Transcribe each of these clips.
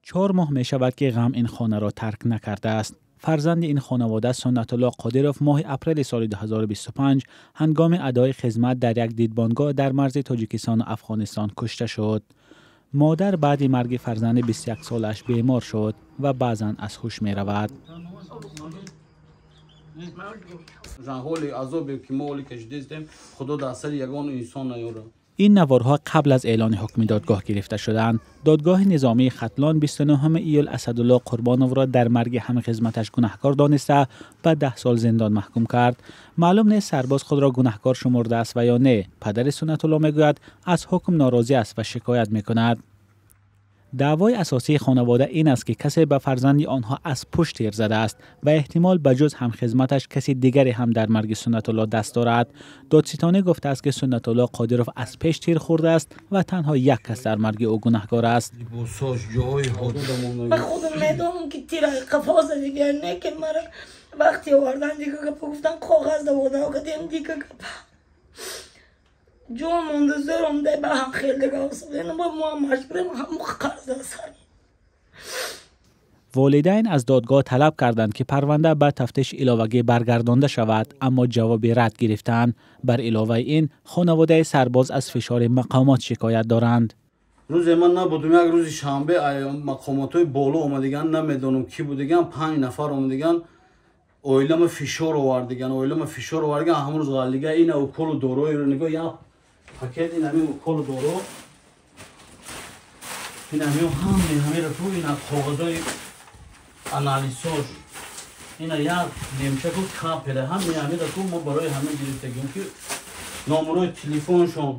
4 моҳ мешавад, ки ғам ин хонаро тарк накардааст. Фарзанди ин хонавода Суннатулло Қодиров моҳи апрели соли 2025 ҳангоми адои хизмат дар як дидбонгоҳ дар марзи Тоҷикистону Афғонистон кушта шуд. Модар баъди марги фарзанди 21 солааш бемор шуд ва баъзан аз ҳуш меравад. Ҳоли азобе ки мо ҳоли кашидастем, Худо дар сари ягон инсон наёрад. Ин наворҳо қабл аз эълони ҳукми додгоҳ гирифта шуданд. Додгоҳи низомии Хатлон 29 июл Асадулло Қурбоновро дар марги ҳамхизматаш гунаҳкор дониста ба 10 сол зиндон маҳкум кард. Маълум нест, сарбоз худро гунаҳкор шумурдааст ва ё не. Падари Суннатулло мегӯяд, аз ҳукм норозӣ аст ва шикоят мекунад. Даъвои асосии хонавода ин аст, ки касе ба фарзанди онҳо аз пушт тир задааст ва эҳтимол ба ҷуз ҳамхизматаш каси дигаре ҳам дар марги Суннатулло даст дорад. Додситонӣ гуфтааст, ки Суннатулло Қодиров аз пеш тир хӯрдааст ва танҳо як кас дар марги ӯ гунаҳкор аст. Ман худам медонам, ки тира қафо задига, не ки мара вақти овардан дига гапа гуфтан, коғаз давода кадем, дига гапа ҷон монда, зӯрам дай ба ҳам хел дига мо маҷбурем, ҳаму қарз сар. Волидайн аз додгоҳ талаб карданд, ки парванда ба тафтиши иловагӣ баргардонда шавад, аммо ҷавоби рад гирифтанд. Бар иловаи ин, хонаводаи сарбоз аз фишори мақомот шикоят доранд. Рӯзе ман набудум, як рӯзи шанбе мақомотҳои боло омадиган, намедонам кӣ будиган, 5 нафар омадиган, оилама фишор овардиган, оилама фишор овардиган. Ҳамон рӯз ғаллига ина уколу дороиро нигоҳ, як пакет ин ҳамин уколу доро, ин ҳамин ҳаме ҳамеро ту ина коғазои анализҳош, ина як немчаку капеле, ҳаме ҳамеро ту мо барои ҳамин гирифтагим, ки номерои телефоншон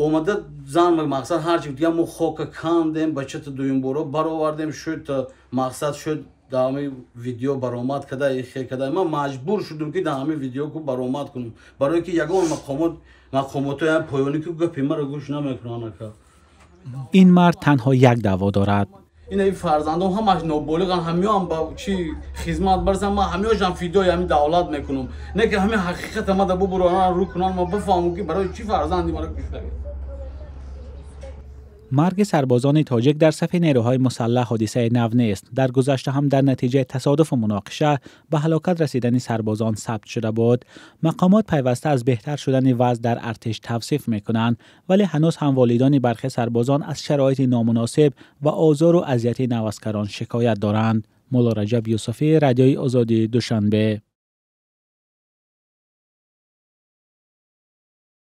омада зан мақсад ҳарчи дига мо хока кандем, бачата дуюмборо баровардем, шуд мақсад шуд дар ҳамин видео баромад када, ихе када. Ман маҷбур шудум, ки дар ҳамин видео ку баромад кунам, барое ки ягон мақомот, мақомотои поёнӣ ку гапи маро гӯш намекунанд, ака. Ин мард танҳо як даъво дорад. Ина ин фарзандом ҳамаш ноболиған, ҳамиёам ба чи хизмат барсам, ман ҳамиёшам фидои ҳамин давлат мекунам, не ки ҳамин ҳақиқата мада бубуронан, рӯ кунан, ма бифаҳмам, ки барои чӣ фарзанди мара куштагӣ. Марги сарбозони тоҷик дар сафи нерӯҳои мусаллаҳ ҳодисаи нав нест. Дар гузашта ҳам дар натиҷаи тасодуфу муноқиша ба ҳалокат расидани сарбозон сабт шуда буд. Мақомот пайваста аз беҳтар шудани вазъ дар артиш тавсиф мекунанд, вале ҳанӯз ҳам волидони бархе сарбозон аз шароити номуносиб ва озору азияти наваскарон шикоят доранд. Мулло Раҷаб Юсуфӣ, Радиои Озодӣ, Душанбе.